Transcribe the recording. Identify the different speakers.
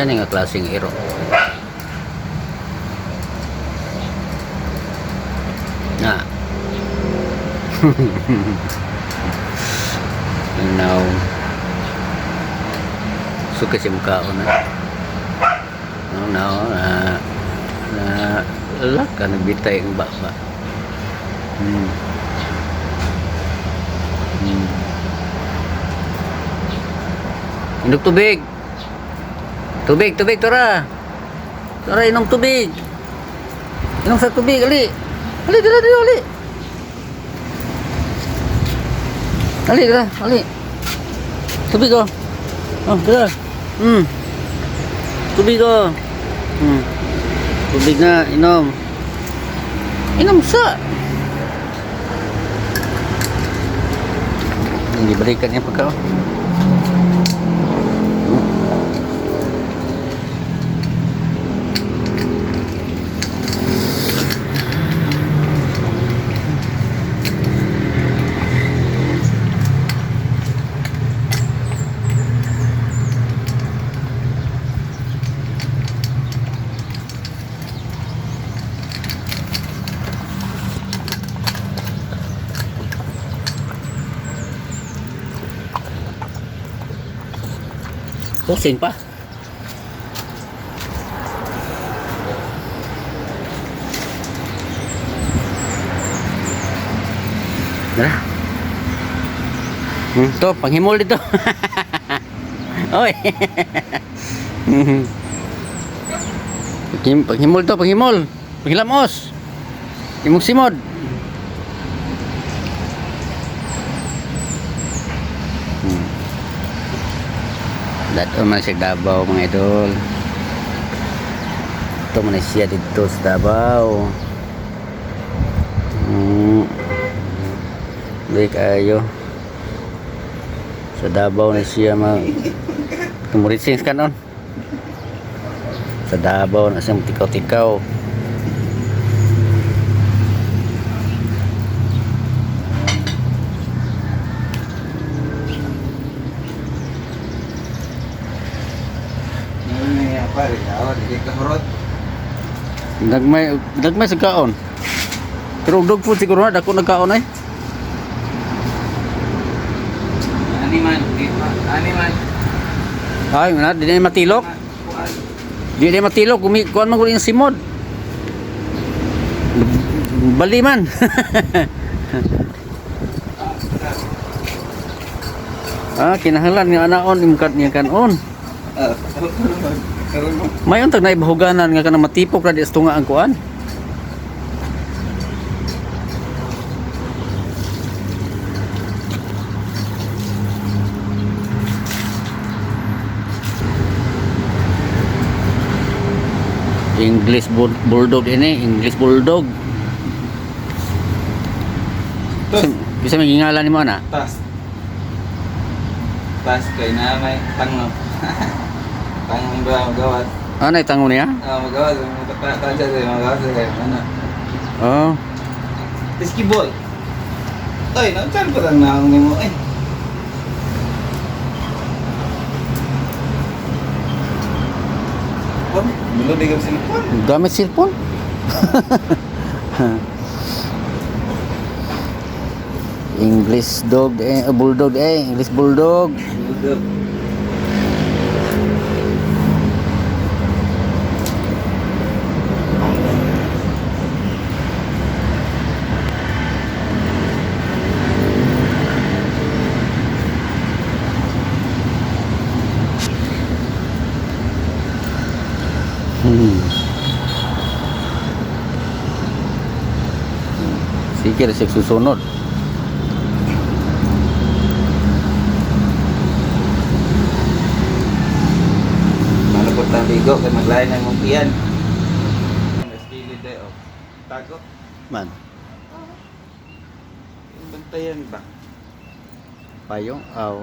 Speaker 1: Unsa ni nga klaseng iro? Na. Now, suka siya mukhaon na. No, no, na na laka nagbitay ang baba. Inom tubig. Tubig, tubig, tora. Tora, inom tubig. Inom sa tubig, ali. Ali, dala, dala, ali. Ali, dala, ali. Tubig, oh. Oh, dala. Tubig, oh. Tubig na, inom. Inom sa. Hindi balikan niya pagka. Pusing pa. Tara. To, panghimol dito. Oy. Panghimol to, panghimol. Panghilamos. Imong simod. Dato man siya Davao, mga idol. Ito man siya dito sa Davao. Hindi kayo. Sa Davao na siya mag tumuritsing ka noon. Sa Davao na siya tikaw-tikaw. Nagmay nagmay sa kaon. Pero dog food siguro na dako nagkaon ay.
Speaker 2: Ani man, di pa. Ani man.
Speaker 1: Ay, na di na matilok. Di na matilok gumi kuan man gud yung simod. Bali man. Ah, kinahanglan nga anaon imong kat niya kanon.
Speaker 2: Ah, karon mo.
Speaker 1: Mayon tag naibahuganan nga kanang matipok ra di sa tunga ang kuan. English Bulldog ini, English Bulldog.
Speaker 2: Tos.
Speaker 1: Bisa may gingalan nimo ana?
Speaker 2: Tas. Tas kay na may tango. Tango ba magawas?
Speaker 1: Anay tango niya?
Speaker 2: Ah, magawas ta ta ta magawas kay ano.
Speaker 1: Oh.
Speaker 2: Whiskey boy. Toy, no chan pa lang na ang nimo eh. Pon, mulo di gab cellphone.
Speaker 1: Gamit cellphone. English dog eh, bulldog eh, English Bulldog.
Speaker 2: Bulldog.
Speaker 1: Sige, ra siya susunod.
Speaker 2: Ano po tang ligo kay maglain ang imong tiyan. Mas gilid day oh. Tago.
Speaker 1: Man,
Speaker 2: Yung bantayan ba?
Speaker 1: payong aw.